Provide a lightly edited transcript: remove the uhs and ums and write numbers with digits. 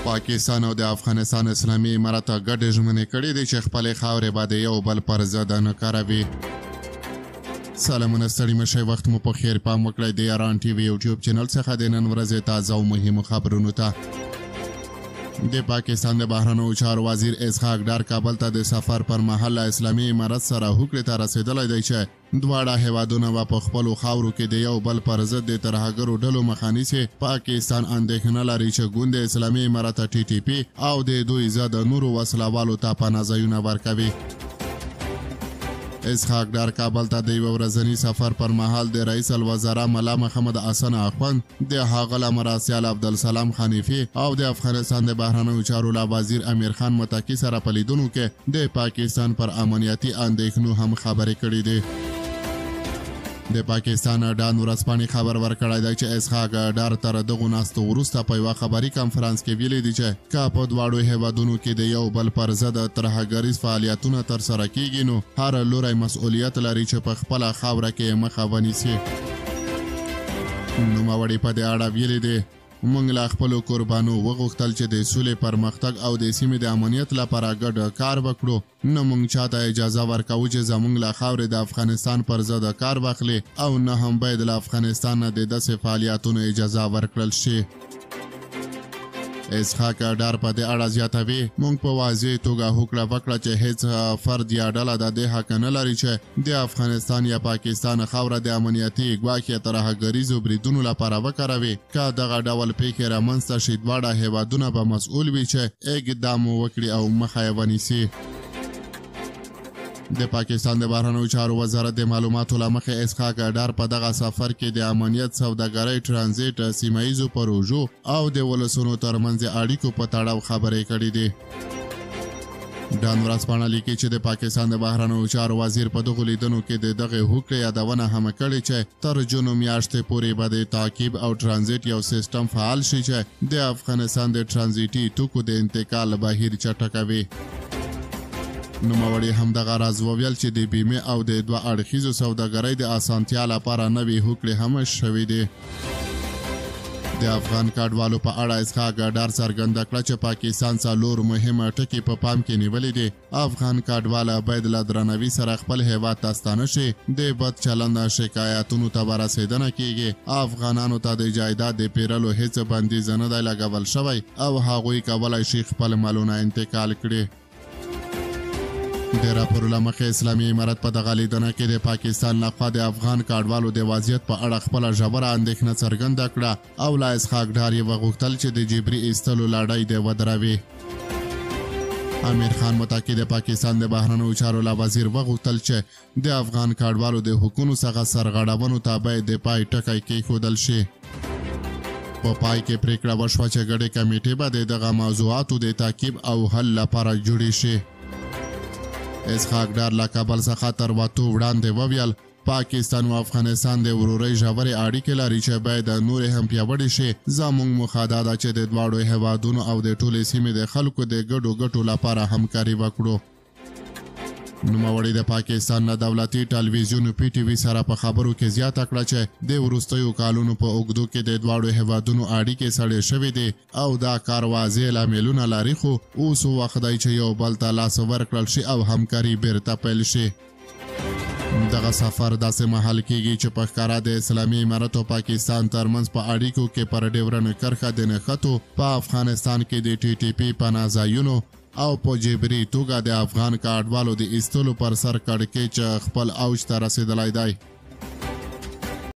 پاکستان او د افغانستان اسلامي امارت ګډې ژمنې کړې دي چې خپلې خاورې به د یو بل پر ضد نه کاروي. سلامونه، ستړي مه شئ، وخت مو په خیر. پام وکړئ د یاران ټي وي یوټیوب چینل څخه د نن ورځې تازه او مهمو خبرونو ته. د پاکستان د بهرنیو چارو وزیر اسحاق ډار کابل ته د سفر پر مهال له اسلامي امارت سره هوکړې ته رسېدلی دی چې دواړه هېوادونه به په خپلو خاورو کې د یو بل پر ضد د ترهګرو ډلو مخه نیسي. پاکستان اندېښنه لري چې ګوند اسلامي امارت ټي ټي پي او د دوی ضد نورو وسلهوالو ته پناه ورکوي. اسحاق ډار کابل ته د یوه ورځني سفر پر مهال د رئیس الوزرا ملا محمد حسن اخوند، د هغه له مرستیال عبدالسلام حنیفي او د افغانستان د بهرنیو چارو له وزیر امیرخان متقي سره په لیدنو کې د پاکستان پر امنیتي اندېښنو هم خبرې کړې دي. د پاکستان ډان ورځپاڼې خبر ورکړی دی چې اسحاق ډار تر دغو ناستو وروسته په یوه خبري کانفرانس کې ویلي دي چې که په دواړو هېوادونو کې د یو بل پر ضد ترهګریز فعالیتونه ترسره کیږي نو هر لوری مسؤلیت لري چې په خپله خاوره کې مخه ونیسي. نوموړي په دې اړه ویلي دي: موږ له خپلو قربانو وغوښتل چې د سولې، پرمختګ او د سیمې د امنیت لپاره ګډ کار وکړو. نه موږ چاته اجازه ورکوو چې زموږ له خاورې د افغانستان پر ضد کار واخلي او نه هم باید له افغانستان نه د داسې فعالیتونو اجازه ورکړل شي. اسحاق ډار په دې اړه زیاتوي: موږ په واضح توګه هوکړه وکړه چې هیڅ فرد یا ډله د دې حق نه لري چې د افغانستان یا پاکستان خاوره د امنیتي ګواښ یا ترهګریزو بریدونو لپاره وکاروي. که دغه ډول پیښې رامنځته شي دواړه هېوادونه به مسؤل وي چې اقدام وکړي او مخه یې ونیسي. د پاکستان د بهرنیو چارو وزارت د معلوماتو له مخې اسحاق ډار په دغه سفر کې د امنیت، سوداګرۍ، ترانزیټ، سیمه ییزو پروژو او د ولسونو ترمنځ اړیکو په تړاو خبرې کړې دي. ډان ورځپاڼه لیکي چې د پاکستان د بهرنیو چارو وزیر په دغو لیدنو کې د دغې هوکړې یادونه هم کړې چې تر جون میاشتې پورې به د تعقیب او ترانزیټ یو سیستم فعال شي چې د افغانستان د ترانزیټي توکو د انتقال بهیر چټکوي. نوموړي همدغه راز وویل چې د بیمې او د دوه اړخیزو سوداګرۍ د اسانتیا لپاره نوې هوکړې هم شوې دي. د افغان کډوالو په اړه اسحاق ډار څرګنده کړه چې پاکستان څلور مهم ټکي په پام کې نیولي دي. افغان کډوال باید له درناوي سره خپل هېواد ته ستانه شي، د بد چلند شکایتونو ته به رسېدنه کیږي، افغانانو ته د جایداد د پیرلو هیڅ بندیز نه دی لګول شوی او هغوی کولی شي خپل مالونه انتقال کړي. د راپور له مخې اسلامي امارت په دغه لیدنه کې د پاکستان لخوا د افغان کډوالو د وضعیت په اړه خپله ژوره اندېښنه څرګنده کړه او له اسحاق ډار یې وغوښتل چې د جبري ایستلو لړۍ دې ودروي. امیر خان متقي د پاکستان د بهرنیو چارو له وزیر وغوښتل چې د افغان کډوالو د حقونو څخه سرغړونو ته باید د پای ټکی کېښودل شي. په پای کې پرېکړه وشوه چې ګډې کمیټې به د دغه موضوعاتو د تعقیب او حل لپاره جوړې شي. اسحاق ډار له کابل څخه تر وتو وړاندې وویل: پاکستان او افغانستان د ورورۍ ژورې اړیکې لري چې باید نورې هم پیاوړې شي. زموږ موخه دا ده چې د دواړو هېوادونو او د ټولې سیمې د خلکو د ګډو ګټو لپاره همکاري وکړو. نوموړي د پاکستان له دولتي ټلویزیون پي ټي وي سره په خبرو کې زیاته کړه چې د وروستیو کالونو په اوږدو کې د دواړو هېوادونو اړیکې سړې شوې دي او دا کار واضح لاملونه لري، خو اوس وخت دی چې یو بل ته لاس ورکړل شي او همکاري بیرته پیل شي. دغه سفر داسې مهال کیږي چې په ښکاره د اسلامي امارت او پاکستان ترمنځ په اړیکو کې پر ډیورنډ کرښه د نښتو، په افغانستان کې د ټي ټي پي پناه ځایونو او په جبري توګه د افغان کډوالو د ایستلو پر سر کړکېچ خپل اوج ته رسېدلی دی.